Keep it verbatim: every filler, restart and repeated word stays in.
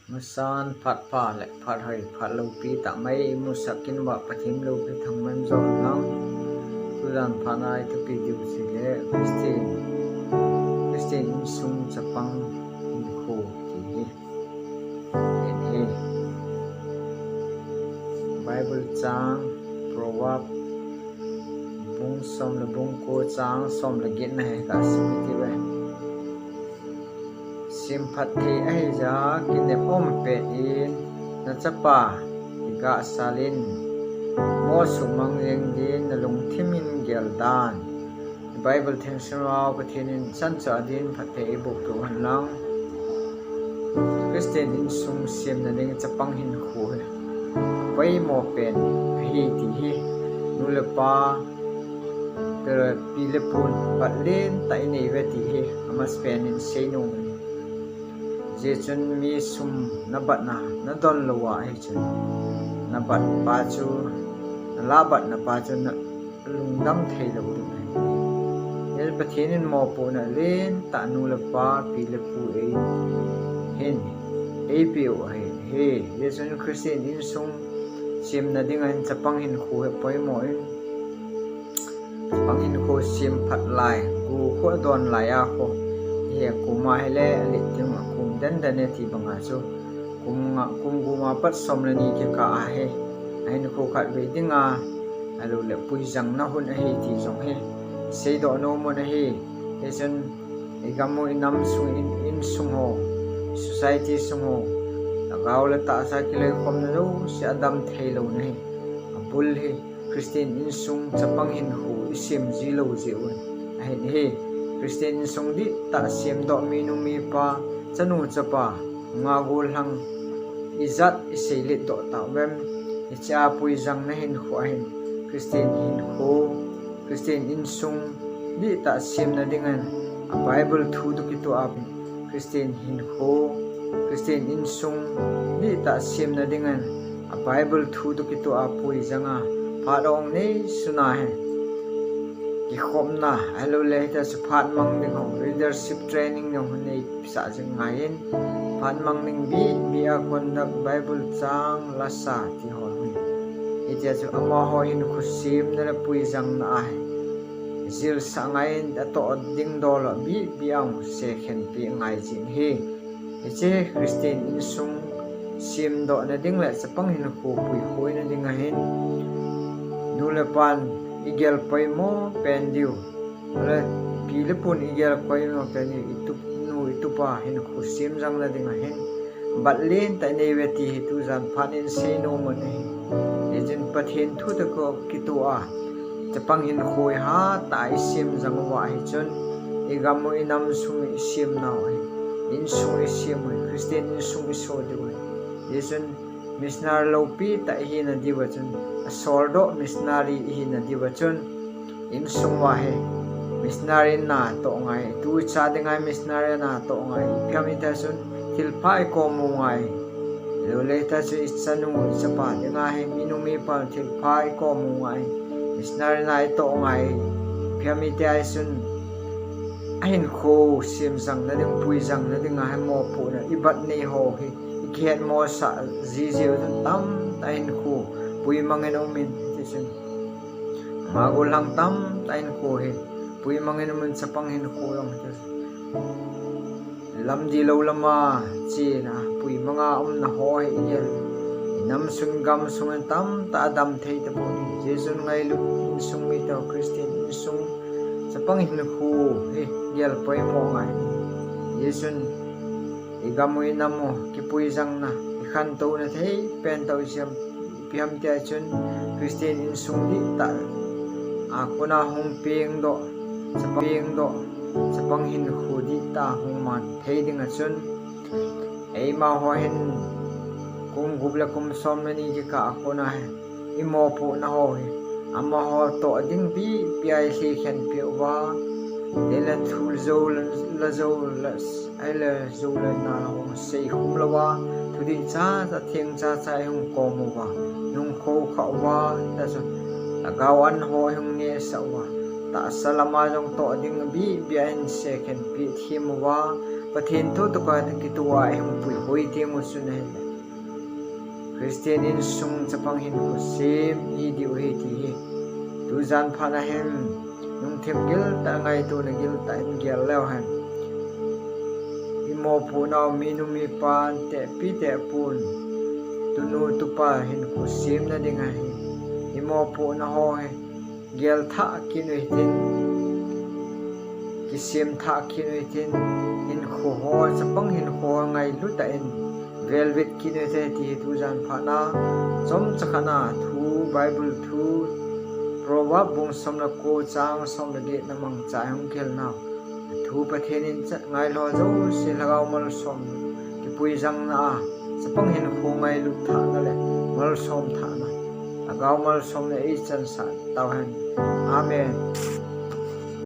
Masan phat pha le phat hoi, phat loupi tah mai imu sah kit uva Pathen loupina thangvah in jong lang. Tujan phat a ithupi diu chu ahile Christian, Christian insung chapang hinkho ti hi. Ahin, Bible chang, Proverb bung som le bung ko chang som le get na hi kasim kit uve. Semphat thei ahijeh a kinep um pet in, na chapa kigah sal in, mo sumang jeng din na lungthim in gel dan. Bible theng sunga Pathen in chan chu adin phatthei eiboh peh u hen lang. Christian insung semna ding chapang hinkho hi poimo pen ahi ti hi nu le pa, pi le pun bat lentah inei uve ti hi amasapen in seinom in. Hijeh chun mi sum na batna na don lou a ahi chun, na bat pa chu, na lah batna pa chu na lungdam thei lou ding ahi. Hijeh chun Pathen in mopohna lentah nu le pa, pi le pu ei hin eipeh u ahi. Hijeh chun Christian insung semna dinga hin chapang hinkho hi poimo in, chapang hinkho semphat lai, gu khu adon lai a khu, hi akuma hile alet ding, akum denden e ti banga chu kum nga, kum gu ma pat som le ni kikah a hi ahinkho khatvei dinga, ahilouleh puijangna hun ahi ti jong hi seidoh nom un ahi. Hichun igam u inam sung, in, insung ho, society sung ho, lhagao le tahsa kiloikhomna jouse adam thei louna hi abul hi Christian insung chapang hinkho isem ji lou jeh un ahin ahi. Christian insung dihtah semdoh, minu mipa, chanu chapa, nungah gollhang ijat iseilet doh tauvem? Hichea puijangna hinkho ahin, Christian hinkho, Christian insung dihtah semna dingin a Bible thu toh kitoh a Christian hinkho, Christian insung dihtah semna dingin a Bible thu toh kitoh a puijanga, phat ong nei suna hi kikhopna, ahilouleh hitia chu phat mang ding ho, leadership training jong hin neisah jing ngai in, phat mang ding bih bih a conduct, Bible chang, lasa ti ho hin. Hitia chu amaho hinkho semna le puijangna ahi jilsah ngai in, atoh ding dol a bih bih a hung sekhenpeh ngai jin ahi. Hiche Christian insung semdohna ding le chapang hinkho puikhoina dinga hin nu le pan igel poimo pen diu, le pi le pun igel poimo pen diu, itupnu itupa hinkho semjangna dinga hin bat lentah inei uve ti hi tujan phat in seinom un ahi. Hichun Pathen thu toh kitoh a chapang hinkho hi hatah a isem jang uva ahi chun, igam u inam sung isemnau ahi, insung isem u ahi, Christian insung iso diu ahi. Hichun missionary loupi tah ihina diuva chun, asoldoh missionary ihina diuva chun, insung uva hi missionary natoh ngai, tu icha dinga missionary natoh ngai, ipi ham itile chun thilpha ikom u ngai. Ahilouleh hitia chu ichanu ichapa dinga hi, minu mipa thilpha ikom u ngai, missionary na itoh ngai, ipi ham itile chun ahinkho semjangna ding, puijangna dinga hi mopohna ibat nei ho hi ikihetmosah jiji u chun tamtah hinkho puimang in aumin, hiti chun nungah gollhang tamtah hinkho hi puimang in aumin, chapang hinkho jong hiti chun lamdih lou lama chena puimanga umna ho hi igel, inam sung gam sung in tamtah adam thei tapon ahi. Hijeh chun ngailut insung mite ho, Christian insung chapang hinkho hi gel poimo ngai. Hijeh chun igam u inam u kipuijangna, ikhantouna thei pen tah u ipi ham itile chun Christian insung dihtah a kona hung pengdoh, chapang pengdoh, chapang hinkho dihtah hung man thei dinga chun, eimaho hin kum gup le kum som le ni kikah a kona hi imopohna ho hi amaho toh ding bih bih a ilhekhenpeh uva, tengle thu jou le, la jou le, ahile jou le nal ho seikhum louva, thudih chacha, theng chacha ihung kom uva, ihung khoukhah uva, hitia chu lhagao an ho ihung nehsah uva, tahsa lama jong toh ding bih bih a ihin sekhenpeh them uva, Pathen thu tokah kituh a ihung puihoi teng u chun ahile, Christian insung chapang hinkho sem idiu ahi ti hi tujan phat a hin lungthim giltah, ngaitona giltah in gel leu hen, imopohnau minu mipa, tehpi tehpu, tunu tupa hinkho semna ding ahi. Imopohna ho hi gelthah kit u hitin, kisem thah kit u hitin, hinkho ho, chapang hinkho ho ngailutah in velvet kit u hite ti hi tujan phat a chomcha khat a thu, Bible thu, Proverb bung som le ko chang som le get na mangcha ihung kihil nau. Thu Pathen in chat ngailou jouse lhagao malsom, kipuijangna a chapang hinkho ngailut thahna le malsom thahna, lhagao malsomna eichansah tauhen. Amen.